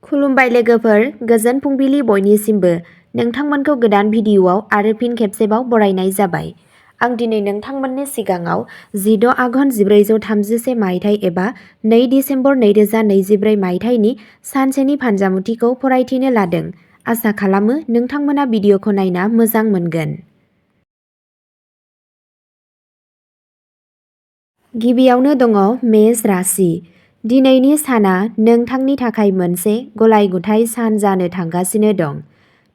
खुलुमबाय लोगोफोर, गोजोन फुंबिलि बयनिसिमबो। नोंथांमोनखौ गोदान भिडिअआव आरो फिन खेबसेबाव बरायनाय जाबाय। आं दिनै नोंथांमोननि सिगाङाव 16 आघन 1433 मायथाइ एबा 2 डिसेम्बर 2024 मायथाइनि सानसेनि फानजामुथिखौ फरायथिनो लादों। आसा खालामो नोंथांमोना भिडिअखौ नायना मोजां मोनगोन। गिबियावनो दङ मेष राशि। दिनैनि साना नोंथांनि थाखाय मोनसे गलाय-गुथाय सान जानो थांगासिनो दं।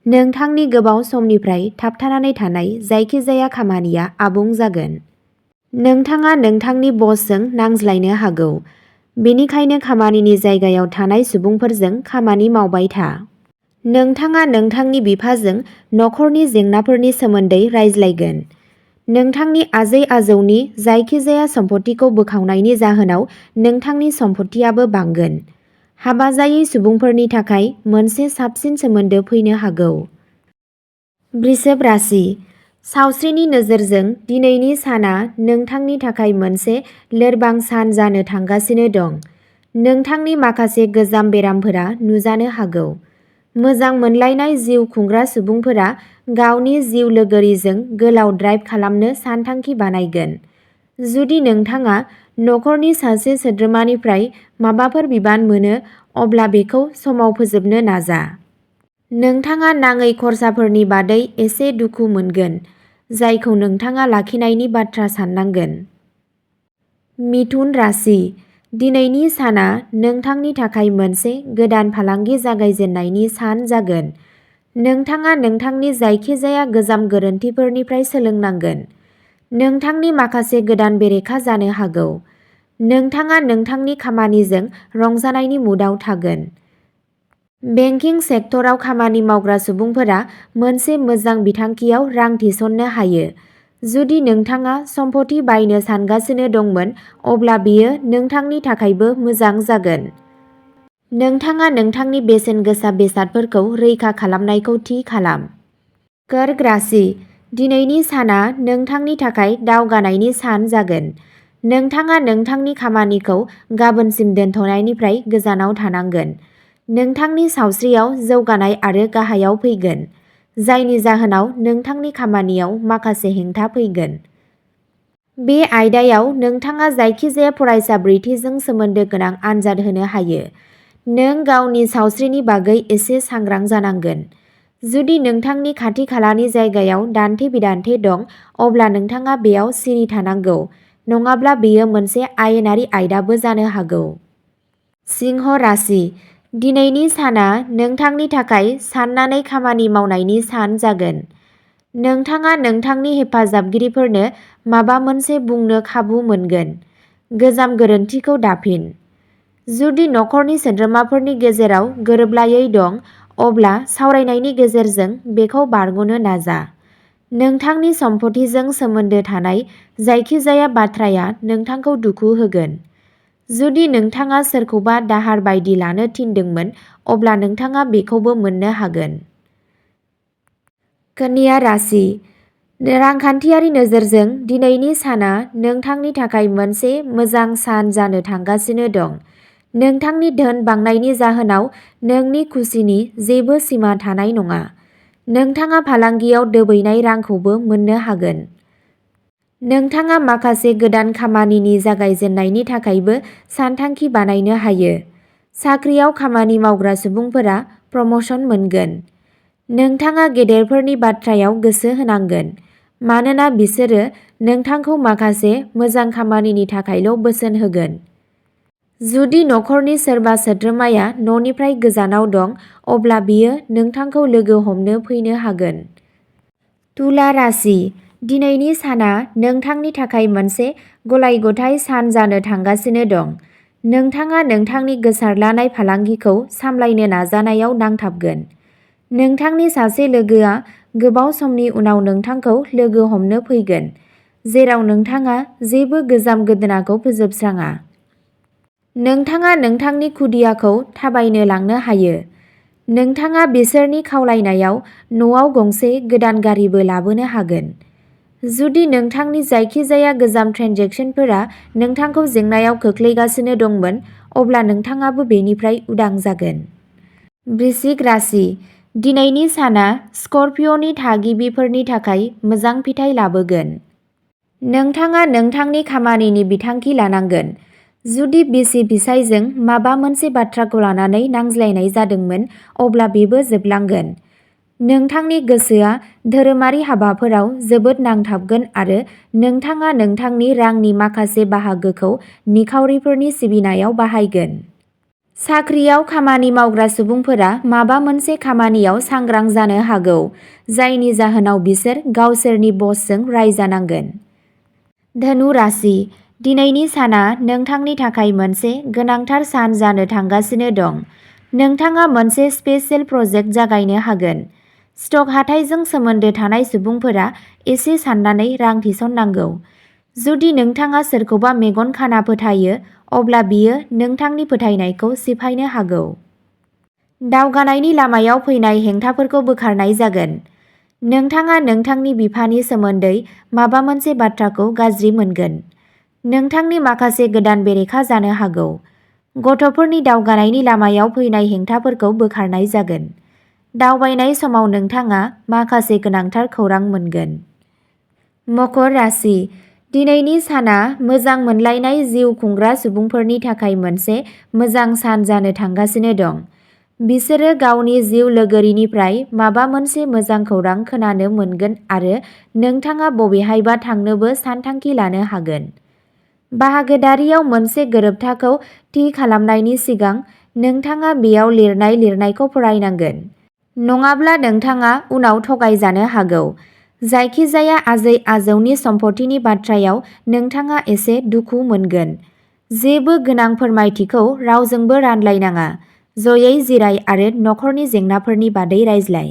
नोंथांनि गोबाव समनिफ्राय थाबथानानै थानाय जायखिजाया खामानिया आबुं जागोन। नोंथाङा नोंथांनि बसजों नांज्लायनो हागौ। बेनिखायनो खामानिनि जायगायाव थानाय सुबुंफोरजों खामानि मावबाय था। नोंथाङा नोंथांनि बिफाजों नखरनि जेंनाफोरनि सोमोन्दै रायज्लायगोन। नोंथांनि आजै-आजौनि जायखिजाया सम्पथिखौ बोखावनायनि जाहोनाव नोंथांनि सम्पथियाबो बांगोन। हाबा जायै सुबुंफोरनि थाखाय मोनसे साबसिन सोमोन्दो फैनो हागौ। वृषभ राशि। सावस्रिनि नोजोरजों दिनैनि साना नोंथांनि थाखाय मोनसे लोरबां सान जानो थांगासिनो दं। नोंथांनि माखासे गोजाम बेरामफोरा नुजानो हागौ। मोजां मोनलायनाय जिउ खुंग्रा सुबुंफोरा गावनि जिउ लोगोरिजों गोलाव ड्राइभ खालामनो सानथांखि बानायगोन। जुदि नोंथाङा नखरनि सासे सोद्रोमानिफ्राय माबाफोर बिबान मोनो अब्ला बेखौ समाव फोजोबनो नाजा। नोंथाङा नाङै खरसाफोरनि बादै एसे दुखु मोनगोन, जायखौ नोंथाङा लाखिनायनि बाथ्रा साननांगोन। मिथुन राशि। दिनैनि साना नोंथांनि थाखाय मोनसे गोदान फालांगि जागायजेननायनि सान जागोन। नोंथाङा नोंथांनि जायखिजाया गोजाम गोरोन्थिफोरनिफ्राय सोलोंनांगोन। नोंथांनि माखासे गोदान बेरेखा जानो हागौ। नोंथाङा नोंथांनि खामानिजों रंजानायनि मुडआव थागोन। बेंकिं सेक्टराव खामानि मावग्रा सुबुंफोरा मोनसे मोजां बिथांखियाव रां थिसननो हायो। जुदि नोंथाङा सम्पथि बायनो सानगासिनो दंमोन अब्ला बेयो नोंथांनि थाखायबो मोजां जागोन। नोंथाङा नोंथांनि बेसेन गोसा बेसादफोरखौ रैखा खालामनायखौ थि खालाम। कर्क राशि। दिनैनि साना नोंथांनि थाखाय दावगानायनि सान जागोन। नोंथाङा नोंथांनि खामानिखौ गाबोनसिम दोनथ'नायनिफ्राय गोजानाव थानांगोन। नोंथांनि सावस्रियाव जौगानाय आरो गाहायाव फैगोन, जायनि जाहोनाव नोंथांनि खामानियाव माखासे हेंथा फैगोन। बे आयदायाव नोंथाङा जायखिजाया फरायसाबृत्तिजों सोमोन्दो गोनां आनजाद होनो हायो। नों गावनि सावस्रिनि बागै एसे सांग्रां जानांगोन। जुदि नोंथांनि खाथि-खालानि जायगायाव दान्थे-बिदान्थे दं अब्ला नोंथाङा बेयाव सिरि थानांगौ, नङाब्ला बेयो मोनसे आयेनारि आयदाबो जानो हागौ। सिंह राशि। दिनैनि साना नोंथांनि थाखाय साननानै खामानि मावनायनि सान जागोन। नोंथाङा नोंथांनि हेफाजाबगिरिफोरनो माबा मोनसे बुंनो खाबु मोनगोन। गोजाम गोरोन्थिखौ दाफिन। जुदि नखरनि सोद्रोमाफोरनि गेजेराव गोरोबलायै दं अब्ला सावरायनायनि गेजेरजों बेखौ बारग'नो नाजा। नोंथांनि सम्पथिजों सोमोन्दो थानाय जायखिजाया बाथ्राया नोंथांखौ दुखु होगोन। जुदि नोंथाङा सोरखौबा दाहार बायदि लानो थिनदोंमोन अब्ला नोंथाङा बेखौबो मोन्नो हागोन। कन्या राशि। रांखान्थियारि नोजोरजों दिनैनि साना नोंथांनि थाखाय मोनसे मोजां सान जानो थांगासिनो दं। नोंथांनि धोन बांनायनि जाहोनाव नोंनि खुसिनि जेबो सिमा थानाय नङा। नोंथाङा फालांगियाव दोबैनाय रांखौबो मोन्नो हागोन। नोंथाङा माखासे गोदान खामानिनि जागायजेन्नायनि थाखायबो सानथांखि बानायनो हायो। साख्रियाव खामानि मावग्रा सुबुंफोरा प्रम'शन मोनगोन। नोंथाङा गेदेरफोरनि बाथ्रायाव गोसो होनांगोन, मानोना बिसोरो नोंथांखौ माखासे मोजां खामानिनि थाखायल' बोसोन होगोन। जुदि नखरनि सोरबा सोद्रोमाया न'निफ्राय गोजानाव दं अब्ला बियो नोंथांखौ लोगो हमनो फैनो हागोन। तुला राशि। दिनैनि साना नोंथांनि थाखाय मोनसे गलाय-गथाय सान जानो थांगासिनो दं। नोंथाङा नोंथांनि गोसारलानाय फालांगिखौ सामलायनो नाजानायाव नांथाबगोन। नोंथांनि सासे लोगोआ गोबाव समनि उनाव नोंथांखौ लोगो हमनो फैगोन, जेराव नोंथाङा जेबो गोजाम गोदोनाखौ फोजोबस्राङा। नोंथाङा नोंथांनि खुदियाखौ थाबायनो लांनो हायो। नोंथाङा बिसोरनि खावलायनायाव न'आव गंसे गोदान गारिबो लाबोनो हागोन। जुदि नोंथांनि जायखिजाया गोजाम ट्रेन्जेकसनफोरा नोंथांखौ जेंनायाव खोख्लैगासिनो दंमोन अब्ला नोंथाङाबो बेनिफ्राय उदां जागोन। वृश्चिक राशि दिनैनि साना स्कर्पिय'नि थागिबिफोरनि थाखाय मोजां फिथाइ लाबोगोन। नोंथाङा नोंथांनि खामानिनि बिथांखि लानांगोन। जुदि बिसि फिसायजों माबा मोनसे बाथ्राखौ लानानै नांज्लायनाय जादोंमोन अब्ला बेबो जोबलांगोन। नोंथांनि गोसोआ धोरोमारि हाबाफोराव जोबोद नांथाबगोन आरो नोंथाङा नोंथांनि रांनि माखासे बाहागोखौ निखावरिफोरनि सिबिनायाव बाहायगोन। साख्रियाव खामानि मावग्रा सुबुंफोरा माबा मोनसे खामानियाव सांग्रां जानो हागौ, जायनि जाहोनाव बिसोर गावसोरनि बसजों रायजानांगोन। धनु राशि दिनैनि साना नोंथांनि थाखाय मोनसे गोनांथार सान जानो थांगासिनो दं। नोंथाङा मोनसे स्पेशेल प्रजेक्ट जागायनो हागोन। स्टक हाथाइजों सोमोन्दो थानाय सुबुंफोरा एसे साननानै रां थिसननांगौ। जुदि नोंथाङा सोरखौबा मेगन खाना फोथायो, अब्ला बियो नोंथांनि फोथायनायखौ सिफायनो हागौ। दावगानायनि लामायाव फैनाय हेंथाफोरखौ बोखारनाय जागोन। नोंथाङा नोंथांनि बिफानि सोमोन्दै माबा मोनसे बाथ्राखौ गाज्रि मोनगोन। नोंथांनि माखासे गोदान बेरेखा जानो हागौ। गथ'फोरनि दावगानायनि लामायाव फैनाय हेंथाफोरखौ बोखारनाय जागोन। दावबायनाय समाव नोंथाङा माखासे गोनांथार खौरां मोनगोन। मकर राशि दिनैनि साना मोजां मोनलायनाय जिउ खुंग्रा सुबुंफोरनि थाखाय मोनसे मोजां सान जानो थांगासिनो दं। बिसोरो गावनि जिउ लोगोरिनिफ्राय माबा मोनसे मोजां खौरां खोनानो मोनगोन आरो नोंथाङा बबेहायबा थांनोबो सानथांखि लानो हागोन। बाहागोदारियाव मोनसे गोरोबथाखौ थि खालामनायनि सिगां नोंथाङा बेयाव लिरनाय लिरनायखौ फरायनांगोन। नङाब्ला नोंथाङा उनाव थगायजानो हागौ। जायखिजाया आजै-आजौनि सम्पथिनि बाथ्रायाव नोंथाङा एसे दुखु मोनगोन। जेबो गोनां फोरमायथिखौ रावजोंबो रानलायनाङा। जयै जिराय आरो नखरनि जेंनाफोरनि बादै रायज्लाय।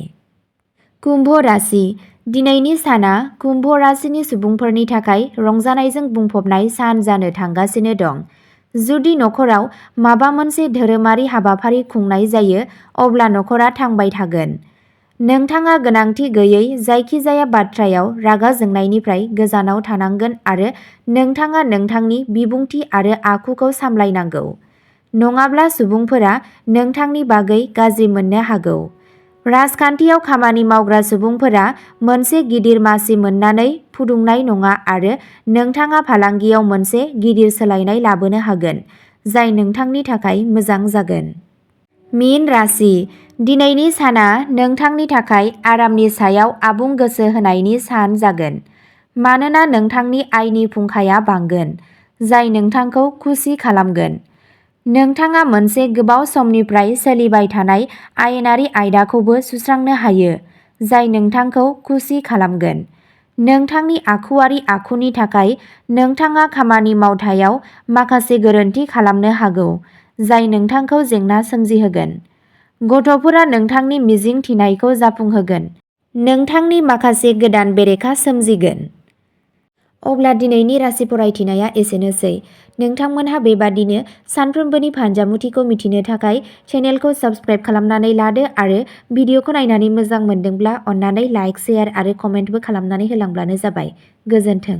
कुम्भ राशि दिनैनि साना कुम्भ राशिनि सुबुंफोरनि थाखाय रंजानायजों बुंफबनाय सान जानो थांगासिनो दं। जुदि नखराव माबा मोनसे धोरोमारि हाबाफारि खुंनाय जायो, अब्ला नखरा थांबाय थागोन। नोंथाङा गोनांथि गैयै जायखिजाया बाथ्रायाव रागा जोंनायनिफ्राय गोजानाव थानांगोन आरो नोंथाङा नोंथांनि बिबुंथि आरो आखुखौ सामलायनांगौ। नङाब्ला सुबुंफोरा नोंथांनि बागै गाज्रि मोननो हागौ। राजखान्थियाव खामानि मावग्रा सुबुंफोरा मोनसे गिदिर मासि मोननानै फुदुंनाय नङा आरो नोंथाङा फालांगियाव मोनसे गिदिर सोलायनाय लाबोनो हागोन, जाय नोंथांनि थाखाय मोजां जागोन। मीन राशि दिनैनि साना नोंथांनि थाखाय आरामनि सायाव आबुं गोसो होनायनि सान जागोन। मानोना नोंथांनि आयनि फुंखाया बांगोन, जाय नोंथांखौ खुसि खालामगोन। नोंथाङा मोनसे गोबाव समनिफ्राय सोलिबाय थानाय आयेनारि आयदाखौबो सुस्रांनो हायो, जाय नोंथांखौ खुसि खालामगोन। नोंथांनि आखुयारि आखुनि थाखाय नोंथाङा खामानि मावथायाव माखासे गोरोन्थि खालामनो हागौ, जाय नोंथांखौ जेंना सोमजिहोगोन। गथ'फोरा नोंथांनि मिजिं थिनायखौ जाफुंहोगोन। नोंथांनि माखासे गोदान बेरेखा सोमजिगोन। अब्ला दिनैनि राशि फरायथिनाया एसेनोसै। नोंथांमोनहा बेबादिनो सानफ्रोमबोनि फानजामुथिखौ मिथिनो थाखाय चेनेलखौ साबस्क्राइब खालामनानै लादो आरो भिडिअखौ नायनानै मोजां मोनदोंब्ला अन्नानै लाइक, शेयार आरो कमेन्टबो खालामनानै होलांब्लानो जाबाय। गोजोन्थों।